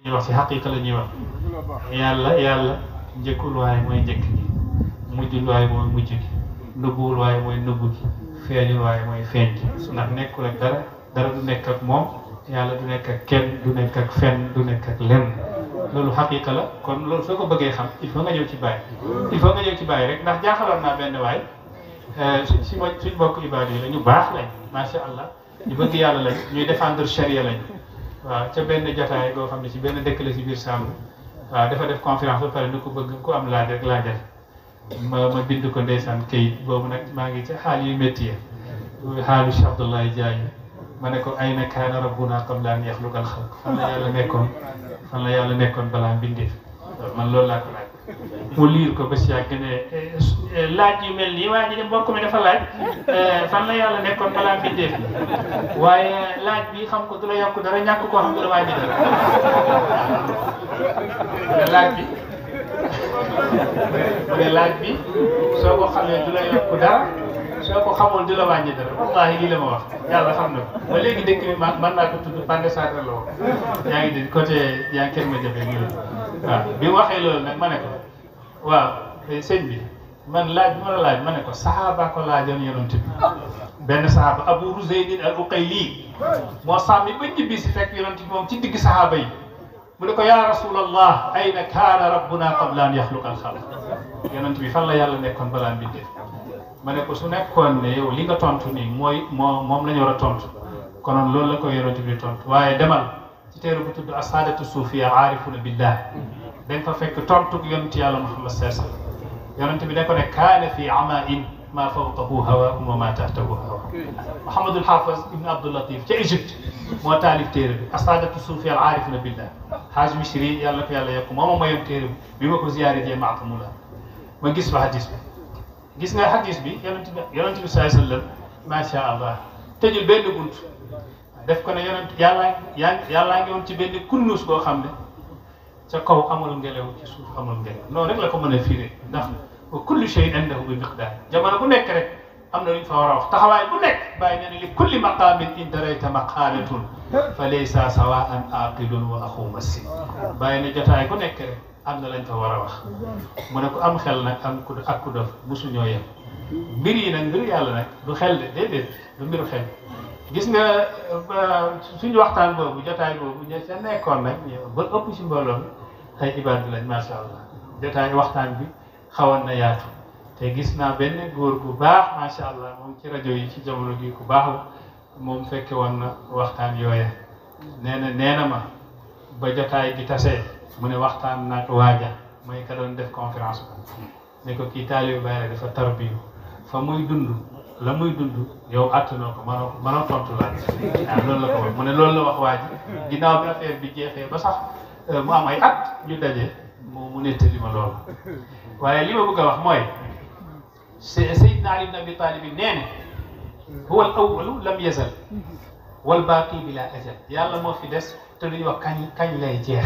ñuy wax ci xaqiqa la ñuy wax yàlla njëkkul waaye mooy njëkk gi mujjul waaye mooy mujj gi nëbbuwul waaye mooy nëbbu gi feeñul waaye mooy feeñ gi ndax nekkul ak dara du nekk ak moom yàlla du nekk ak kenn du nekk ak fenn du nekk ak lenn loolu xaqiqa la kon loolu soo ko bëggee xam il faut nga ñëw ci Baay il faut nga ñëw ci Baay rek ndax jaaxaloon naa benn waay suñ bokk ibaad yi la ñu baax lañ macha allah ñu bëgg yàlla lañ ñuy défendre charia lañ waaw ca benn jotaay boo xam ne ci benn dëkk la ci biir Sàmm waaw dafa def conférence ba pare ni ko bëgg ku am laaj rek laajal ma bind ko ndeysaan kayit boobu nag maa ngi ci xaal yu métti ya xaalu Cheikh Abdoulaye Diagne ma ne ko ayna kaana rabbuna qabla an yaxluqa al-xalq fan la yàlla nekkoon balaa mbindeef man loolu laa ko laaj mu liir ko ba si yàgg ne laaj yu mel nii waa ji de mbokk mi dafa laaj fan la yàlla nekkoon balaa mbindeef waaye laaj bi xam ko du la yokk dara ñàkk koo xam du la wàññi dara laaj bi soo ko xamee du la yokk dara soo ko xamoon du la wàññi dara wallaahi lii la ma wax yàlla xam na ko ba léegi dëkk bi man naa ko tudd Bande Saare la woon yaa ngi di côté yaa ngi kenn ma jafe ñu waaw bi mu waxee loolu nag ma ne ko waaw sëñ bi man laaj bi ma la laaj ma ne ko saxaaba ko laajoon yonent bi benn saxaaba Abu Ruzayd al-Uqayli moo sàmmi ba ñibbi si fekk yonent bi moom ci digg saxaaba yi mu ne ko yaa rasulallah ayna kaana rabbuna qabla an yaxluqa al-xalq yonent bi fan la yàlla nekkoon balaa mbindeef ma ne ko su nekkoon ne yow li nga tontu nii moom la ñu war a tontu konoon loolu la ko yonent bi tontu waaye demal ci téere bu tudd as-saadatu suufiya aarifuna billah dañ fa fekk tontu yonent yàlla Muhammad sallallahu alayhi wasallam yonent bi da ko ne kaana fi amain ma fawqahu hawaun wa ma tahtahu hawa Muhammadul Hafiz ibn Abdul Latif ca Égypte moo taalif téere bi as-saadatu suufiya aarifuna billah Haaj Misri yàlla ko yàlla yokk moom mayam téere bi ma ko ziyaare jee maatamula ma gis fa hadis bi gis nga hadis bi yonent bi sallallahu alayhi wasallam macha allah tëjul benn bunt def ko ne yonent yàllaa ngi woon ci benn kunnus boo xam ne ca kaw amul ngelaw ci suuf amul ngelaw noonu rek la ko mën a firé ndax wa kullu shay'in indahu bi miqdaar jamono bu nekk rek am na lu ñu fa war a wax taxawaay bu nekk bàyyi nee na li kulli maqaamin in darayta maqaalatun fa laysa sawaan aqilun wa axu massi bàyyi ne jotaay bu nekk rek am na lañ fa war a wax mu ne ko am xel nag ak ku dof mosu ñoo yem mbir yi nag mbiru yàlla nag du xel de déedéet du mbiru xel gis nga suñu waxtaan boobu jotaay boobu ña ca nekkoon nag ba ëpp ci mbooloo mi ay ibaadu lañ macha allah jotaay waxtaan bi xawoon na yaatu te gis naa benn góor gu baax macha allah moom ci rajo yi ci jamono gi ku baax la moom fekke woon na waxtaan yooya nee na ma ba jotaay gi tasee mu ne waxtaan nag waaja mooy ka doon def conférence ba ne ko kii taalibe Baay dafa tarbiyu fa muy dund la muy dund yow attanoo ko mënoo tontu laaj waaw loolu la ko wax mu ne loolu la wax waa ji ginnaaw bi affaire bi jeexee ba sax mu am ay at ñu daje mu nettali ma loolu waaye li ma bëgg a wax mooy Seydina Ali ibn Abi Talib nee na huwa al-awwalu lam yazal wal baaqi bila ajal yàlla moo fi des te duñu wax kañ lay jeex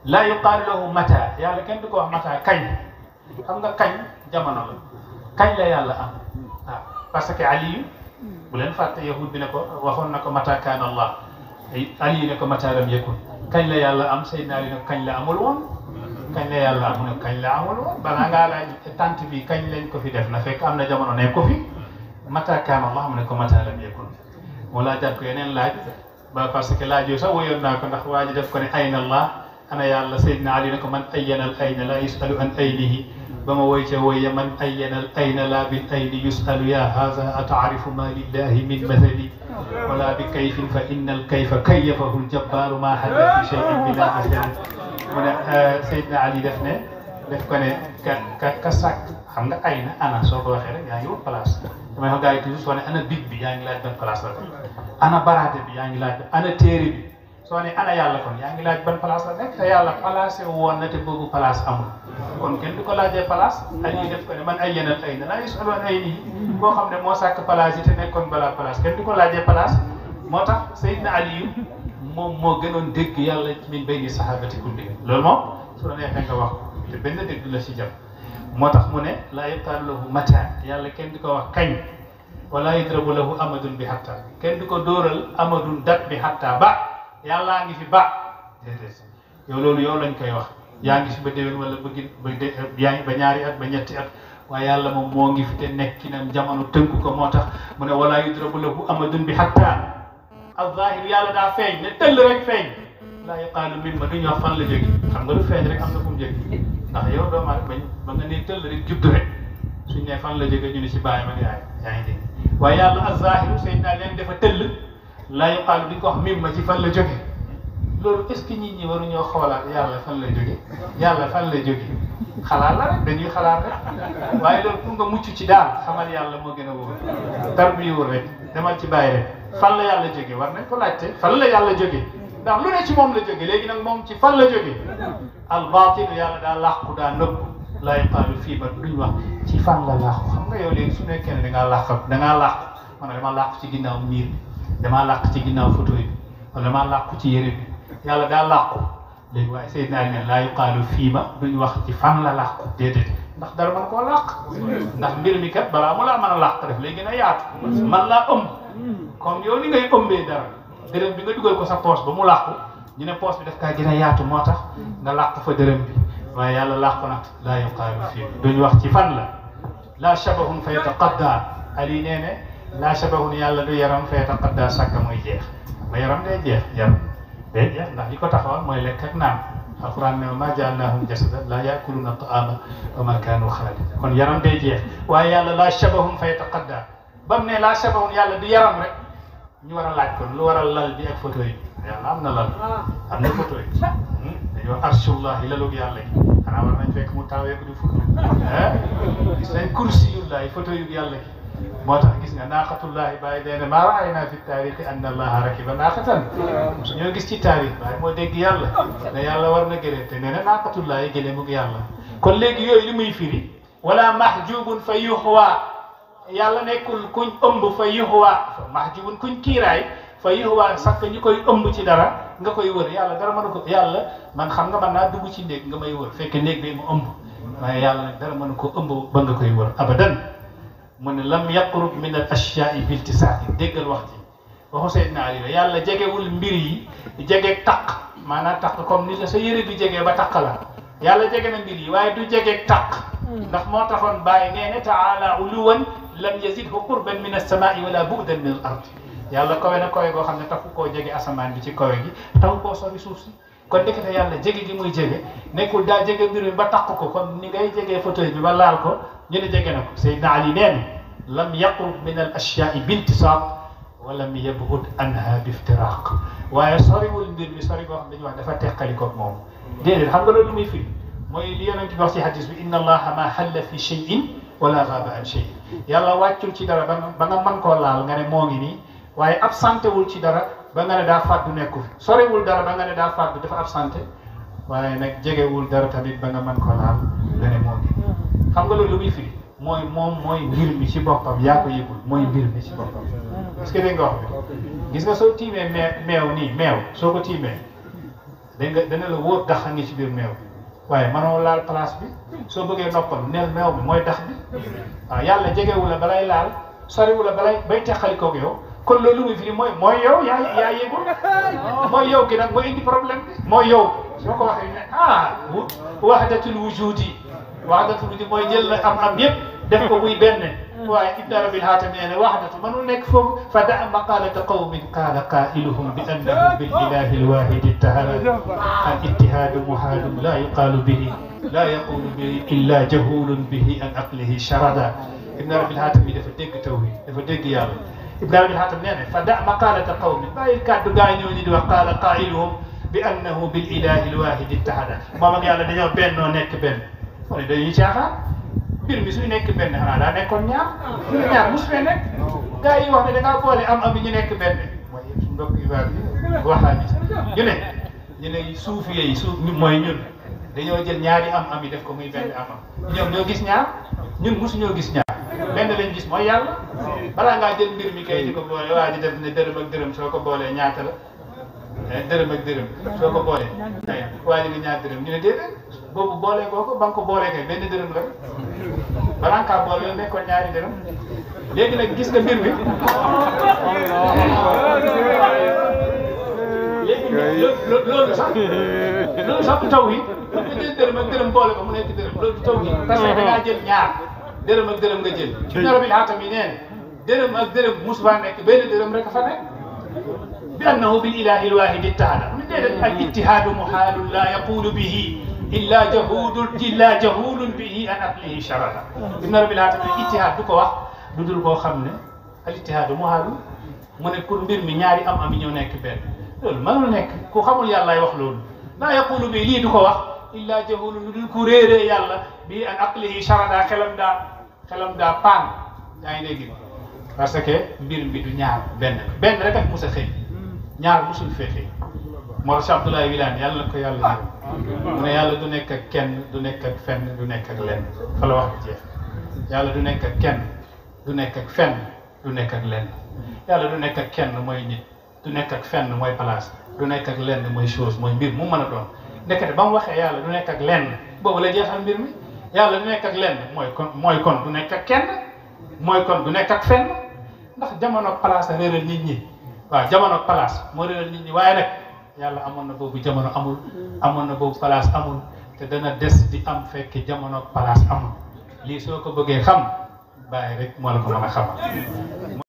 laa yuqaalu lahu mata yàlla kenn du ko wax mata kañ xam nga kañ jamono la kañ la yàlla am waaw parce que Aliyu bu leen fàtte yahud bi ne ko waxoon na ko mata kaana Allah Aliyu ne ko mata lam yakun kañ la yàlla am Seydina Ali ne ko kañ la amul woon kañ la yàlla am mu ne kañ la amul woon balaa ngaa laaj tant bi kañ lañ ko fi def na fekk am na jamono ne ko fi mata kaana Allah mu ne ko mata lam yakun moo laajaat ko yeneen laaj ba parce que laaj yooyu sax woyoon naa ko ndax waa ji def ko ne ayna Allah ana yàlla Seydina Ali ne ko man ayyana al ayna la yusalu an aynihi ba ma woy ca woy ya man ayyana al ayna la bil ayni yusalu ya haza ataarifu ma lillahi min mathali wala bi kayfin fa inna al kayfa kayyafahu al jabbaru ma hadda fi shay'in bila ajali mu ne Seydina Ali def ko ne ka sàkk xam nga ayna ana soo ko waxee rek yaa ngi wut place damay wax gars yi toujours soo ne ana big bi yaa ngi laaj ban place la ana baraade bi yaa ngi laaj ana téere bi soo ne ana yàlla kon yaa ngi laaj ban place la nekk te yàlla placé woon na te boobu place amul kon kenn du ko laajee place dañuy def ko ne man ay yeneen ay na laa yusalu an aynihi boo xam ne moo sàkk place yi te nekkoon balaa place kenn du ko laajee place moo tax Seydina Aliyu moom moo gënoon dégg yàlla min bayni sahabati kulli loolu moom su la neexee nga wax te benn dégg la ci jam moo tax mu ne laa yuqaalu lahu mata yàlla kenn du ko wax kañ wala yudrabu lahu amadun bi hatta kenn du ko dóoral amadun dat bi hatta ba yàllaa ngi fi ba déedéet yow loolu yow lañ koy wax yaa ngi fi ba déwén wala yaa ngi ba ñaari at ba ñetti at waaye yàlla moom moo ngi fi te nekkinam jamono tënku ko moo tax mu ne wala yudrabu lahu amadun bi hatta al-zahir yàlla daa feeñ ne tëll rek feeñ laa yuqaalu mimma duñu wax fan la jóge xam nga lu feeñ rek am na fu mu jóge ndax yow doomu aadama ba nga ne tëll rek judd rek suñ ne fan la jóge ñu ne si bàyyam ak yaay yaa ngi dégg waaye yàlla al-zahir sëñ naa leen dafa tëll laa yuqaalu duñ ko wax mimma ci fan la jóge loolu est-ce que nit ñi waruñoo xoolaat yàlla fan la jóge yàlla fan la jóge xalaat la rek dañuy xalaat rek waaye loolu pour nga mucc ci daal xamal yàlla moo gën a wóor tarbiyu rek demal ci bàyyi rek fan la yàlla jóge war nañ ko laajte fan la yàlla jóge ndax lu ne ci moom la jóge léegi nag moom ci fan la jóge al baatinu yàlla daa làqu daa nëbb laa yuqaalu fii ba duñ wax ci fan la làqu xam nga yow léegi su nekkee ne dangaa làqu man dama làqu ci ginnaaw miir damaa làqu ci ginnaaw photo yi wala damaa làqu ci yére bi yàlla daa làqu léegi waaye Seydina Ali ne laa yuqaalu fii ba duñ wax ci fan la làqu déedéet ndax dara mën koo làq ndax mbir mi kat balaa mu laa mën a làq def léegi na yaatu man laa ëmb comme yow ni ngay ëmbee dara dërëm bi nga dugal ko sa poche ba mu làqu ñu ne poche bi daf kaa gën a yaatu moo tax nga làq fa dërëm bi waaye yàlla làqu nag laa yuqaalu fii duñ wax ci fan la laa shabahun fa yataqadda Ali nee ne laa shabahun yàlla du yaram fa yataqadda sàkka muy jeex ba yaram day jeex yaram day jeex ndax li ko taxawal mooy lekk ak naan alquran ne ma jaalnaahum jasadan laa yaakuluna taama wa ma kaanu xaalidin kon yaram day jeex waaye yàlla laa shabahun fa yataqadda ba mu ne laa shabahun yàlla du yaram rek ñu war a laaj kon lu waral lal bi ak photo yi yàlla am na lal am na photo yi dañoo arshullahi lalug yàlla yi xanaa war nañ fekk mu tawee ko di photo gis nañ kursiyullahi photo yu yàlla gi moo tax gis nga naaqatullahi bàyyi dee ne maa raayna fi taarixi anna allaha rakiba naaqatan su ñoo gis ci taarix bàyyi moo dégg yàlla ne yàlla war na gëléem te nee na naaqatullahi gëléem ak yàlla kon léegi yooyu li muy firi wala mahjubun fa yuxwa yàlla nekkul kuñ ëmb fa yuxwa mahjubun kuñ kiiraay fa yuxwa sax ñu koy ëmb ci dara nga koy wër yàlla dara mënu ko yàlla man xam nga mën naa dugg ci néeg nga may wër fekk néeg bi mu ëmb waaye yàlla nag dara mënu ko ëmb ba nga koy wër abadan mu ne lam yaqrub min al ashyaai biltisaaqi déggal wax ji waxu Seydina Ali la yàlla jegewul mbir yi jegeeg taq maanaam taq comme ni la sa yëre du jegee ba taq la yàlla jege na mbir yi waaye du jegeeg taq ndax moo taxoon bàyyi nee ne taala uluwan lam yazidhu qurban min alsamaai wala bu'dan min al ard yàlla kawe na kawe goo xam ne taxu koo jege asamaan bi ci kawe gi taxu koo sori suuf si kon ndekete yàlla jege gi muy jege nekkul daa jege mbir mi ba taq ko comme ni ngay jegee fauteuil bi ba laal ko ñu ne jege na ko Seydina Ali nee na lam yaqrub min al ashyaai biltisaaq wa lam yab'ud anha biftiraq waaye soriwul mbir mi sori boo xam dañuy wax dafa teqali ko moom déedéet xam nga loolu lu muy firi mooy li yonent bi wax ci hadis bi inna allaha ma halla fi shay'in wala ghaba an shay'in yàlla wàccul ci dara ba nga mën koo laal nga ne moo ngi nii waaye absenté wul ci dara ba nga ne daa fàddu nekku fi soriwul dara ba nga ne daa fàddu dafa absenté waaye nag jegewul dara tamit ba nga mën koo laal nga ne moo ngi xam nga loolu lu muy firi mooy moom mooy mbir mi ci boppam yaa ko yëgul mooy mbir mi ci boppam est-ce que dégg nga wax bi gis nga soo tiimee meew nii meew soo ko tiimee dégg nga dana la wóor dax a ngi ci biir meew waaye mënoo laal place bi soo bëggee noppal neel meew bi mooy dax bi waaw yàlla jegewu la balay laal soriwu la balay bay teqalikoog yow kon loolu muy firi mooy yow yaa yëgul mooy yow gi nag mooy indi problème bi mooy yow soo ko waxee ne wahdatul wujudi wahdatul wujudi mooy jël la am yëpp def ko muy benn waaye Ibn Arabil Haatim nee na wahdatu mënul nekk foofu fa da maqaalata qawmin qaala qaa'iluhum bi annahu bil ilaahi al waahidi ittahala al ittihaadu muhaalun laa yuqaalu bihi laa yaqulu bihi illa jahulun bihi an aqlihi sharada Ibn Arabil Haatim bi dafa dégg tawhid dafa dégg yàlla Ibn Arabil Haatim nee na fa da maqaalata qawmin bàyyi kàddu gaa ñëw ni di wax qaala qaa'iluhum bi annahu bil ilaahi al waahidi ittahada moom ak yàlla dañoo bennoo nekk benn kon dañuy caaxaan mbir mi suy nekk benn xanaa daa nekkoon ñaar mus fee nekk gaa yi wax ne da ngaa boole am ñu nekk benn mooy suñu mbokk ibaad yi waxaan ñu ne suufiye yi mooy ñun dañoo jël ñaari am yi def ko muy benn am ñoom ñoo gis ñaar ñun mosuñoo gis ñaar benn lañ gis mooy yàlla balaa ngaa jël mbir mi kay di ko boole waa ji def ne dërëm ak dërëm soo ko boolee ñaata la dërëm ak dërëm soo ko boolee ay waa ji ne ñaar dërëm ñu ne déedéet boobu boolee ko ba nga ko boolee kay benn dërëm la balaa ngaa boole la nekkoon ñaari dërëm léegi nag gis nga mbir mi léegi loolu sax du tawhid nga jël dërëm ak dërëm boole ko mu nekk dërëm loolu du tawhid parce que da ngaa jël ñaar dërëm ak dërëm nga jël Ibn Rabil Hatami neen dërëm ak dërëm musu faa nekk benn dërëm rek a fa nekk bi annahu bil ilahi al wahid ittahada mu déedéet al ittihadu muhalun la yaqulu bihi illa jahulun bihi an aqlihi sharada Ibn Rabil Hatami ittihad du ko wax du dul koo xam ne al ittihadu muhalun mu ne pour mbir mi ñaari am yi ñëw nekk benn loolu mënul nekk ku xamul yàllaay wax loolu laa yaqulu bi lii du ko wax illa jahulun lu dul ku réeree yàlla bi an aqlihi sharada xelam daa paan yaa ngi dégg parce que mbir mi du ñaar benn rek ak musa xëy ñaar musul fee xëy moo tax Abdoulaye Wilane yàlla na ko yàlla yërëm mu ne yàlla du nekk ak kenn du nekk ak fenn du nekk ak lenn fa la wax bi jeex yàlla du nekk ak kenn du nekk ak fenn du nekk ak lenn yàlla du nekk ak kenn mooy nit du nekk ak fenn mooy place du nekk ak lenn mooy chose mooy mbir mu mën a doon nekkate ba mu waxee yàlla du nekk ak lenn boobu la jeexal mbir mi yàlla du nekk ak lenn mooy kon du nekk ak kenn mooy kon du nekk ak fenn ndax jamono place a réeral nit ñi waaw jamono place moo réeral nit ñi waaye nag yàlla amoon na boobu jamono amul amoon na boobu place amul te dana des di am fekk jamono place amul lii soo ko bëggee xam bàyyi rek moo la ko mën a xamal